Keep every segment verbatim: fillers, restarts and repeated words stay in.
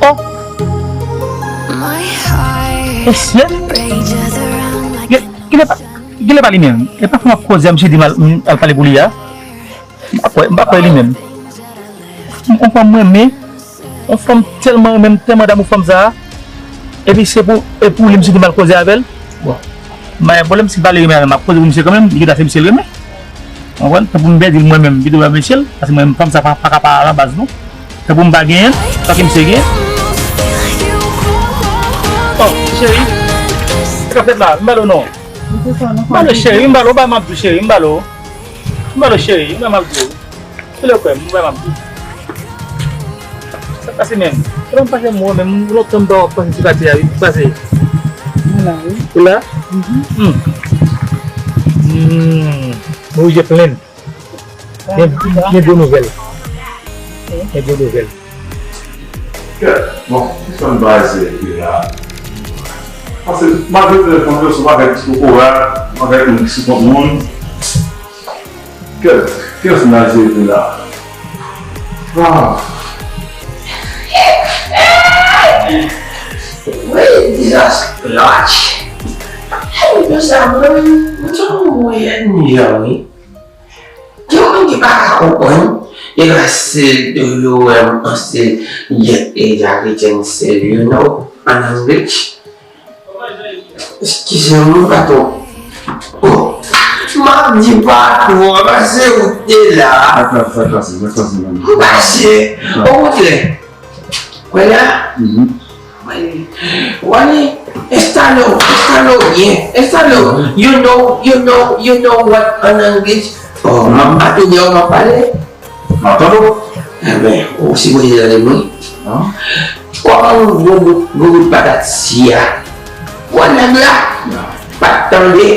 Oh! Mesye! Gen, gen lè pa, gen lè pa li menm. E pa fò m ap koze a, misye di m al, m al pale pou li a. M pa kwè, m pa kwè li menm. On fanm mwen renmen, on fanm tèlman renmen, m tèlman damou fanm sa a. Epi se pou, e pou li, misye di m al koze avè l. Bon, m pa gen pwoblèm, si m pale renmen avè l, m ap koze pou misye kanmenm, li gentan se misye l renmen. Ou konprann? Tanpri m pèdi l mwen menm, pito m pèdi misye l, paske mwen menm fanm sa pa, pa ka pa nan baz nou. Tanpri m pa genyen l, tanpri misye genyen l. Oh, cheri, sa k ap fèt la? M ba l non. M ba l cheri, m ba l, ou ba m ap di cheri, m ba l. M ba l cheri, m ba m ap di. Se le kwè m, m ba m ap di. Sa pase menm? Sa pa pase mwen menm, lontan m pa wè w pase ti pati a, wi. Ki pase? Ou la, wi. Ou la? Mhm. Hmm. Hmm. Mwen oblije plenn. Gen, gen bon nouvèl. Gen bon nouvèl. Kèt, bon, ki fè m baze epi la? Paske malgre telefòn yo, se yon pakèt kokorat, yon pakèt moun ki sou kont moun. Kèt, kiyès m ta di epi la? Ah. Wi, dizas klòch. Hey, mesye, mwen, mwen sot mouri yè, wi. Gen moun ki pa ka konprann, If I still do you well, I still get a Jackie Chan still, you know, an English. Eskize m, patwon. Oh, m ap di patwon, pase ou te la. Mwen pase, okontrè. Wè la? Wale, wale, enstale w, enstale w byen, enstale w. You know, you know, you know what an English? Oh, m ap atounen w, m ap pale. M ap tande w. Enben, ou sipoze tande m, wi. Kòman gwo bout, gwo bout patat si a? Wè nèg la pa t tande.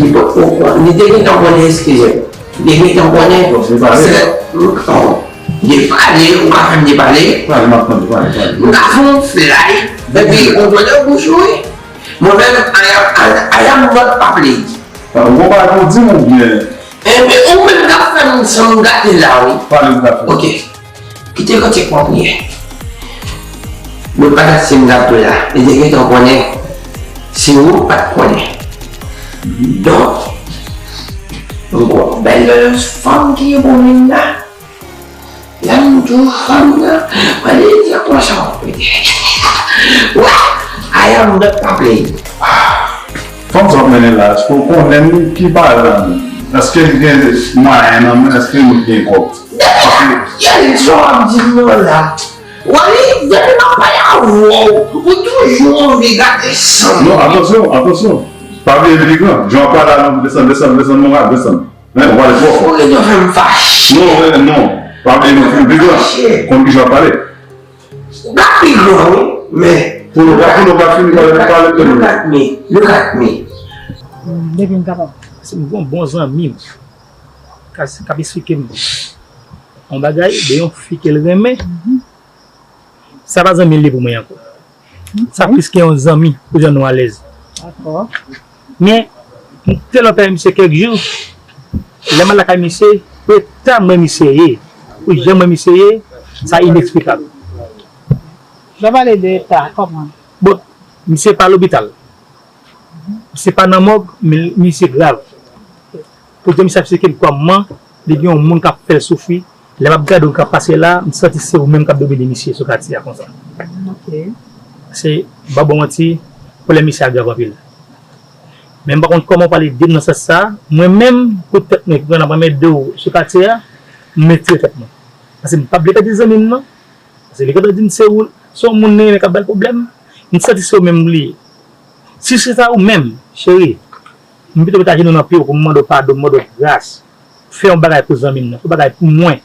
Li potko konnen, li te gentan konnen, eskize m. Li te gentan konnen. Depale, ou ka fè m depale. M ka fè yon fly, epi ou konnen bouch ou, wi. Mwen menm, I am, I, I am not pa play. Ou gon bagay pou di m oubyen? Enben, ou menm k ap fè m san m gate la, wi. Pale m gate. Ok. Kite kantye k mwen priyè. Nou pa t ap se m gate la. Li te gentan konnen. Se ou k pa t konnen. Donk, yon bèl fanm ki gen pwoblèm la. Lè m di w fanm nan, mwen li di konsa w pede. Wè, I am not pa play. Fanm sa w ap mennen la, èske w konnen ki paran li? Èske li gen mwayen nan men? Èske li gen kòb? Yo, sa w ap di m nan la. Wè li, depi m ap pale avè w, ou toujou anvi gate san m. Non, atansyon, atansyon. Pa bliye m pi gran. Jan w ap pale a, non, desann, desann, desann, moral, desann. Men, ou pale twò fò. Ou gentan fè m fache. Non, men, non. Pa bliye m pi gran. Konn kijan w ap pale. M ka pi gran, wi, men. Pou nou ka, pou nou ka fini pale, pale de nou. Look at me, look at me. Depi m kapab. Se m gon bon zanmi m k ap esplike m yon bagay de yon fi ke l renmen. Sa pa zanmi li pou mwen ankò. Sa plis ke yon zanmi pou jan nou alèz. Men, m te lè pè misye kèk jou, lè m al lakay misye, eta mwen misye ye, pou jan mwen misye ye, sa ineksplikab. Lè w pale de eta, kòman? Bon, misye pa lopital. Se pa nan mòg, men misye grav. Pou di misye ap seke kòman, li gen yon moun k ap fè l soufri. Lè m ap gade w k ap pase la, m santi se ou menm k ap domine misye sou katye a konsa. Ok. Se, m pa ba w manti, pwoblèm misye a grav anpil. Men m pa konn kòman w pral ede m nan sans sa. Mwen menm, pou tèt mwen, ki pran nan mwen ede w sou katye a, m retire tèt mwen. Paske m pa vle pèdi zanmi m nan. Paske li gentan di m se ou, se yon moun li renmen k ap ba l pwoblèm. M santi se ou menm li ye. Si se ta ou menm, cheri, m pito met ajenou nan pye w pou m mande w padon, m mande w gras. Fè yon bagay pou zanmi m nan, fè yon bagay pou mwen.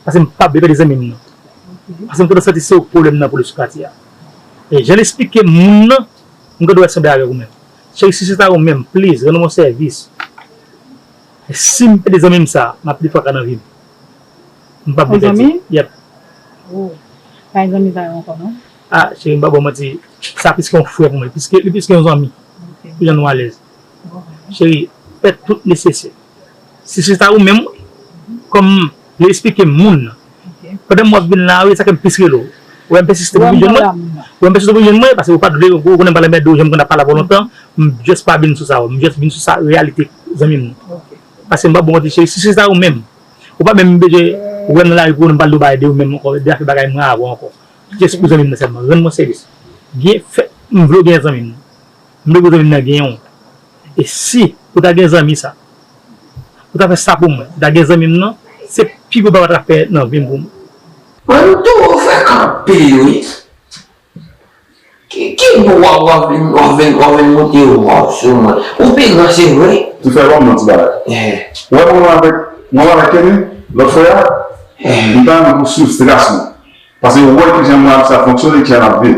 Paske m pa vle pèdi zanmi m nan. Paske m gentan santi se ou k pwoblèm nan pou li sou katye a. E jan l esplike moun nan, m gentan wè sanble avèk ou menm. Cheri, si se ta ou menm, please, rann mwen sèvis. Si m pèdi zanmi m sa, m ap pi fraka nan vi m. M p ap vle pèdi. Yon zanmi? Yep. Oh. Pa gen zanmi sa yo ankò, non? Ah, cheri, m p ap ba w manti. Sa plis ke yon frè pou mwen. Plis ke, li plis ke yon zanmi. Ok. Pou jan nou alèz. Bon. Cheri, fè tout nesesè. Si se ta ou menm, kòm li esplike moun nan. Ok. Pandan m w ap vin la, wi, sa ke m plis rele w. Ou wè m pèsiste pou vin jwenn mwen. Ou wè m pèsiste pou vin jwenn mwen, paske ou pa t vle, ou konnen m pa t anmède w, jan m konn ap pale avè w lontan, m just pa vin sou sa, m just vin sou sa, reyalite zanmi m nan. Ok. Paske m p ap ba w manti, cheri, si se ta ou menm, ou pa menm bezwen wè m nan lari pou m pale de bagay de ou menm ankò, de afè bagay mwen avè w ankò. Just pou zanmi m nan sèlman, rann mwen sèvis. Gen, fè, m vle w gen zanmi m nan. M vle pou zanmi m nan genyen w. E si ou ta gen zanmi sa, ou ta fè sa pou mwen, ou ta gen zanmi m nan, se pi gwo bagay w ta fè nan vi m pou mwen. Mwen, m tou frèkan anpil, wi. Ki, ki bò w ap, w ap vin, w ap vin, w ap vin moute wòch sou mwen? Ou pi gran, se vre. Ti frè pa m nan ti bagay. Eh. Ou wè mwen avèk, mwen avèk Kenny, lòt frè a, eh, m ta renmen pou swiv tras mwen. Paske ou wè kijan mwen ap sa fonksyone, kijan n ap viv.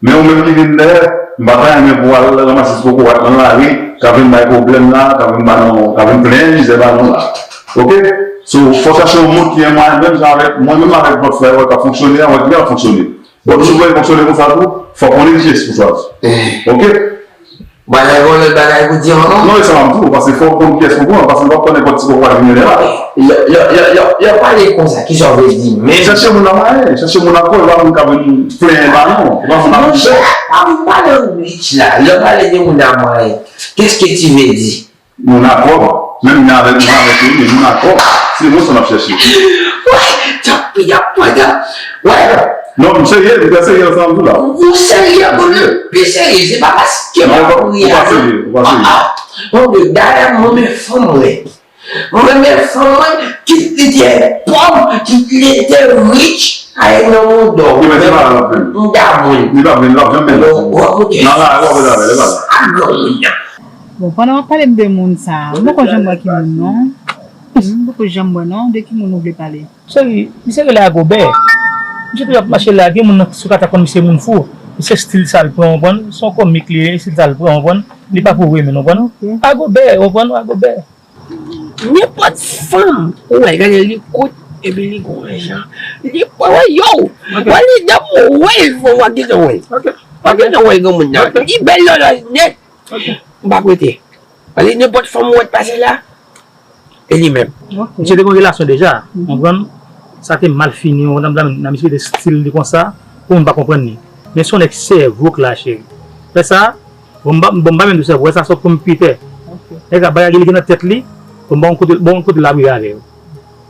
Men ou menm ki vin dèyè, m pa ta renmen pou w al ranmase ti kokorat nan lari, k ap vin bay pwoblèm la, k ap vin ba nou, k ap vin plenyen mizè ba nou la. Oke? So, fò w chache yon moun ki gen mwayen, menm jan avèk mwen, menm avèk lòt frè yo k ap fonksyone a, wè kijan l ap fonksyone. Bon, si w vle fonksyone konsa tou, fò w konnen kiyès pou w chwazi. Eh. Oke? Bagay, yon lòt bagay pou di ankò? Non, e sa m ap di w, paske fò w konn kiyès pou w pran, paske w p ap pran nenpòt ti kokorat vin mennen la. Lè, lè, lè, lè, lè w pale konsa, kisa w vle di menm? Chèche moun nan mwayen, chèche moun nan kò, e pa moun k ap vin plenyen ba nou, e pa moun ap... Monchè, pa vin pale rich la, lè w pale de moun nan mwayen, qu'est-ce que tu veux dire? Moun a kòb, menm jan avèk, jan avèk yo, men moun a kòb. Se mwen sa m ap chèche. Wè, tanpri, tanpri, tanpri. Wè. Non, m serye, m trè serye nan sa m di w la. Ou serye, bon, pi serye. Se pa paske m ap ri a. Ou pa serye, ou pa serye. Ah, ah. Bon, dayè, mwen renmen fanm mwen. Mwen renmen fanm mwen, kit li te pòv, kit li te rich, ay nan mouda w. Li mèt se pa la l ap vin. M damou l. Li p ap vin, l ap janm vin. Nan la, w ap vin avè l, e pa la. Sa granmoun nan. Bon, pandan w ap pale m de moun sa a, m poko janm wè ki moun non. M poko janm wè non, de ki moun ou vle pale? Cheri, misye rele Agobè. Misye toujou ap mache la, gen moun nan sou kata konn misye moun fou. Misye stil sa l pran, w konprann? Se yon komik li ye, stil sa l pran, w konprann? Li pa pou vre, men, w konprann? Ok. Agobè, w konprann? Agobè. Nenpòt fanm ou wè, gade li kout, epi li gon jan. Li, wè, yo! Ok. Wè li dam wè, fò w gentan wè. Ok. W gentan wè granmoun nan. Ok. Li bèl lòlòy nèt. Ok. M pa prete. Wè li nenpòt fanm ou wè k pase la, e li menm. Ok. Misye te gon relasyon deja, mhm, w konprann? Sa te mal fini, w konprann? Nan misye te stil li konsa, pou moun pa konprann li. Men se yon nèg sèvo k la, cheri. Fè sa, Bon, m pa, bon, m pa menm di w sèvo, sa se yon konpitè. Ok. Nèg la, bagay li gen nan tèt li, bon, bon kote, bon kote l ap rive avè yo.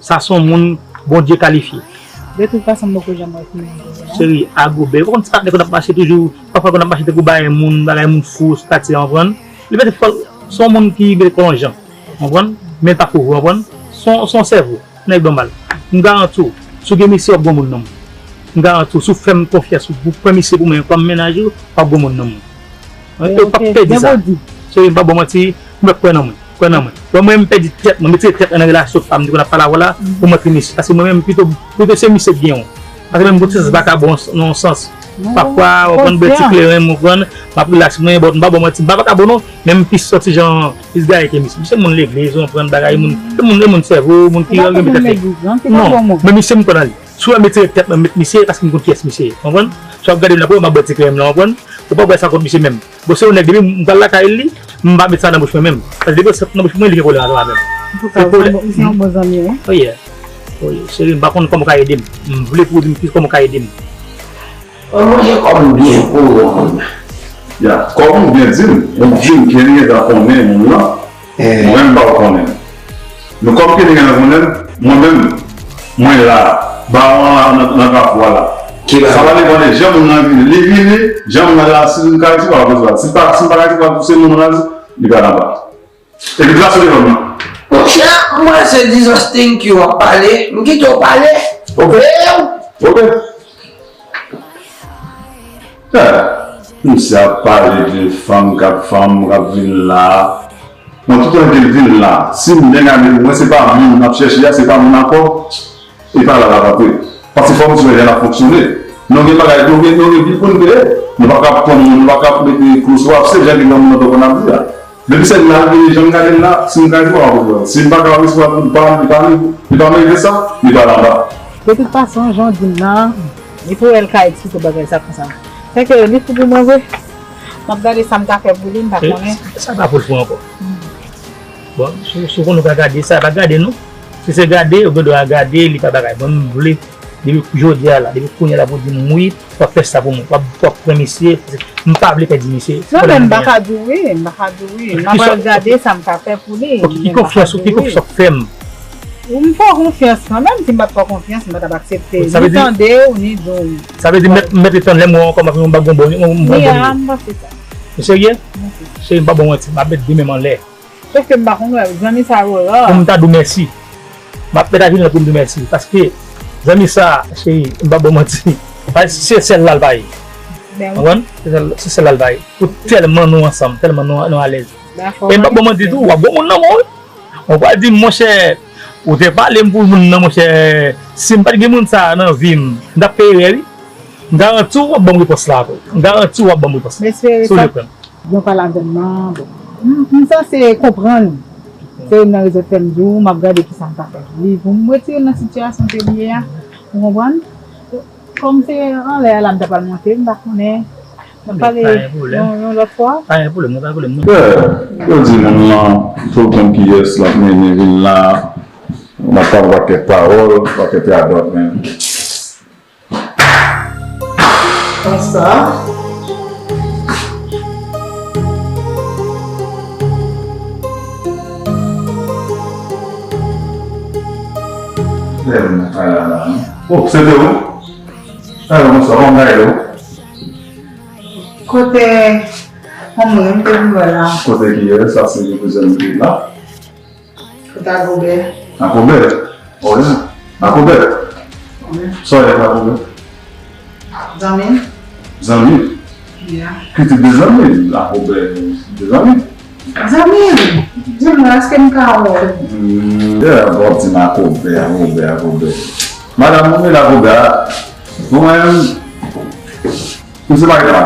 Sa se yon moun Bondye kalifye. De tout fason, m poko janm wè ki moun li ye, non. Cheri, Agobè, ou konn ti patnè konn ap mache toujou, pafwa konn ap mache tankou bagay moun, bagay moun fou, sou katye a, w konprann? Li mete fò, se yon moun ki mete kò nan jan, w konprann? Men l pa fou, w konprann? Se yon, se yon sèvo. Nèg nòmal. M garanti w, si w gen misye, w ap gon moun nan men w. M garanti w, si w fè m konfyans, ou pran misye pou mwen kòm mennaj ou, w ap gon moun nan men w. Yo p ap pèdi sa. Cheri, m p ap ba w manti, m kwè nan mwen. Kwè nan mwen. Bon, mwen, m pèdi tèt mwen, m retire tèt mwen nan relasyon pa m, m te konn ap pale avè w la, pou m antre misye. Paske mwen menm, pito, pito se misye k gen yon. Paske menm gon ti zak a bon nan yon sans. Pafwa, w konprann, bwè ti kleren, m konprann, m ap rilaks mwen, bon, m pa ba w manti, m pa vakabon non, men m plis sòti jan, plis gaye ke misye. Misye moun legliz, w konprann, bagay moun, se moun, se moun sèvo, moun ki renmen tèt li. Non, men misye m kwè nan li. Si w wè m retire tèt mwen, m met misye, paske m konn kiyès misye ye, w konprann? Si w ap gade m la, pou m ap bwè ti kleren m la, w konprann? Ou pa wè sa kont misye menm. Bon, se yon nèg, depi m pral lakay li, m pa met sa nan bouch mwen menm. Paske depi w sot nan bouch mwen, li gen pwoblèm avè m menm. Antouka, ou se yon bon zanmi, wi. Oh yeah. Oh yeah. Cheri, m pa konn kòman w ka ede m. M vle pou w di m plis kòman w ka ede m. Mwen manje kòm byen pou ou moun nan. Ya, kòm ou byen di m, ou di m ke li gentan konnen moun nan. Mwen, m pa konnen. Men kòm ke li gentan konnen m, mwen menm, mwen la, bawon an la nan, nan kafou a la. Sa va depann de jan moun nan vini. Li vini, jan moun nan la, si m ka resevwa, l ap resevwa. Si m pa, si m pa ka resevwa, se moun nan, li pral anba. Epi plas ou devan m nan. Monchè, m wè se disgusting ki w ap pale. M kite w pale. Ok. Ok. Eh, misye ap pale de fanm k ap, fanm k ap vin la. Mwen, toutan ke l vin la, si m byen gade, mwen, se pa moun m ap chèche a, se pa moun akò. E pa la l ap antre. Paske fò m di w jan l ap fonksyone. Nou gen bagay, nou gen, nou gen vi pou n peye. Nou pa ka pran moun, nou pa ka mete klou sou w. Se jan ke granmoun nan te konn ap di a. Depi se l la, l vini, jan m gade l la, si m ka di w, w ap wè. Si m pa ka resevwa l, li pa, li pa, li pa merite sa, li pa anba. De tout fason, jan w di m nan, li pou wè l ka eksplike bagay sa konsa. Fè ke li fou pou mwen vre. M ap gade sa m ka fè pou li, m pa konnen. Sa pa pou l fou ankò. Bon, si, si w konnen w ka gade sa, pa gade non. Si se gade, ou gen dwa gade, li pa bagay. Mwen, m vle, depi jodi a la, depi kounye a la pou di m wi, w ap fè sa pou mwen. W ap, w ap pran misye, m pa vle pèdi misye. Non, men m pa ka di w wi, m pa ka di w wi. M ap gade sa m ka fè pou li. Ki konfyans ou, ki konfyans w ap fè m? Ou m fè w konfyans kanmenm, si m pa t fè w konfyans, m pa t ap aksepte ni tande w, ni di w wi. Sa vle di, mèt, mèt etann lè m wè w ankò, m ap yon bagon bon, yon bon. Wi, a, m panse sa. Ou serye? Cheri, m pa ba w manti, m ap met de men m anlè. Sòf ke m pa konn wè, zanmi sa yo ra. Pou m ta di w mèsi. M ap pèt a jounen pou m di w mèsi. Paske zanmi sa, cheri, m pa ba w manti. Paske se sèl la l pa ye. Konprann? Se sèl, se sèl la l pa ye. Pou tèlman nou ansanm, tèlman nou, nou alèz. E m pa ba w manti tou, w ap gon moun nan men w wi. Ou pral di m, monchè, ou te pale m pou moun nan, monchè. Si m pa t gen moun sa a nan vi m, m t ap peye rè wi. M garanti w, w ap ban m repons la tou. M garanti w, w ap ban m repons la. Si w vle pran. Jan w pale avè m nan, bon. M, m sanse konprann. Se youn nan rezon k fè m di w, m ap gade kisa m ka fè pou li, pou m retire l nan sitiyasyon ke li ye a. Ou konprann? Kòm se anlè a la m ta pral monte, m pa konnen. N ap pale yon, yon lòt fwa. Pa gen pwoblèm, non, pa gen pwoblèm, non. Yo di moun nan, fò l konn kiyès l ap mennen vin la. N ap pale pakèt pawòl, pakèt radòt, men. Konsa. Lè m nan kay la la, non? Oh, se te ou? Alò, bonswa, kòman bagay yo? Kote yon moun m te vin wè la? Kote ki ye? Sa se reprezante la. Kote Agobè? Agobè? Oh, yeah. Agobè? Wi. Sa w ye Agobè? Zanmi m. Zanmi? Yeah. Ki tip de zanmi? Agobè, de zanmi? Zanmi m, di m non, èske m ka wè w? Hmm, yeah, bon, di m Agobè, Agobè, Agobè. Madanm, mwen la Agobè, mwen menm, misye pa gen la.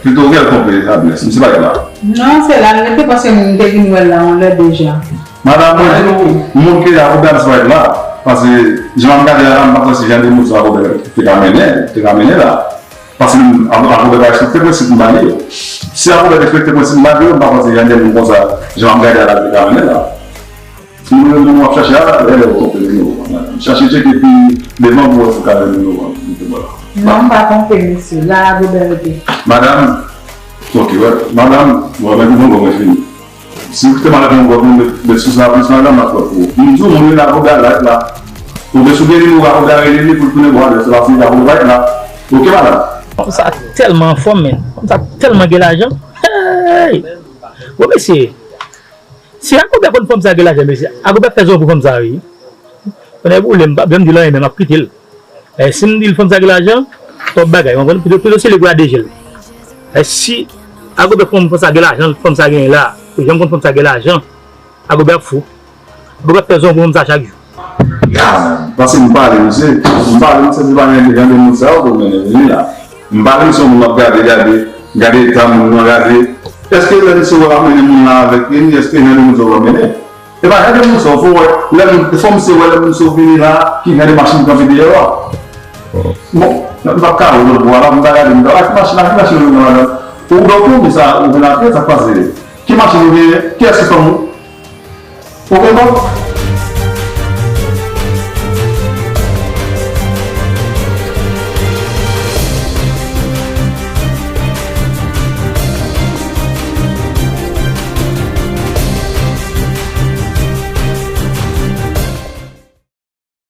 Pito w gen l konpre, Agnes, misye pa gen la. Non, se la l rete paske m te vin wè l la yon lè deja. Madanm, mwen di w, moun ki la Agobè, misye pa gen la. Paske, jan m gade a la, m pa kwè se jan de moun sa Agobè te ka mennen, te ka mennen la. Paske m, Agobè pa respekte prensip m ba li yo. Si Agobè respekte prensip m ba li yo, m pa panse jan de moun konsa, jan m ap gade a la, te ka mennen la. Si nou menm moun w ap chache a, rele w konpe nimewo a, madanm. Chache tcheke pi devan pou w wè si w ka jwenn nimewo a, m te ba w la. Non, m pa konpe, mesye. La, Agobè rete. Madanm, ok, wè. Madanm, bon, men pou bon, bon, mwen fini. Si w kite m al ankò pou m met, met sou sa plis, madanm, m ap fè pou ou. M di w, moun rele Agobè a, l ap la. Oubyen si w gen nimewo Agobè a, rele li pou l tounen bò a, lè se la fin Agobè pa t la. Ok, madanm? Fanm sa tèlman anfòm, men. Fanm sa tèlman gen lajan. Hey! Bon, mesye, si Agobè konn fanm sa gen lajan, mesye, Agobè fè zòn pou fanm sa, wi. Konnen pou li, m pa, m di l anyen, men m ap kite l. E, si m di l fanm sa gen lajan, twòp bagay, w konprann? Pito, pito se li pou la deje l. E, si Agobè konn fanm sa gen lajan, fanm sa genyen la, ou janm konn fanm sa gen lajan, Agobè ap fou. Agobè ap fè zòn pou fanm sa chak jou. Ah, paske m pale, misye. M pale, misye, se pa jan de moun sa yo pou mennen vini la. M pale, misye, moun ap gade, gade, gade eta moun nan, gade. Èske lè misye wè w ap mennen moun la avèk li, èske jan de moun sa w ap mennen? E pa jan de moun sa w fò wè, lè moun, fò misye wè lè moun sa w vini la, ki jan de machin kanpe deyò a. Bon, m p ap ka wè lòt bò a la, m ta gade, m ta, ak machin, ak machin ou gen ladan. Ou donk ou, men sa, ou vin apre, sa k pase? Ki machin ou genyen? Kiyès ki fanm ou? Ou gen kòb?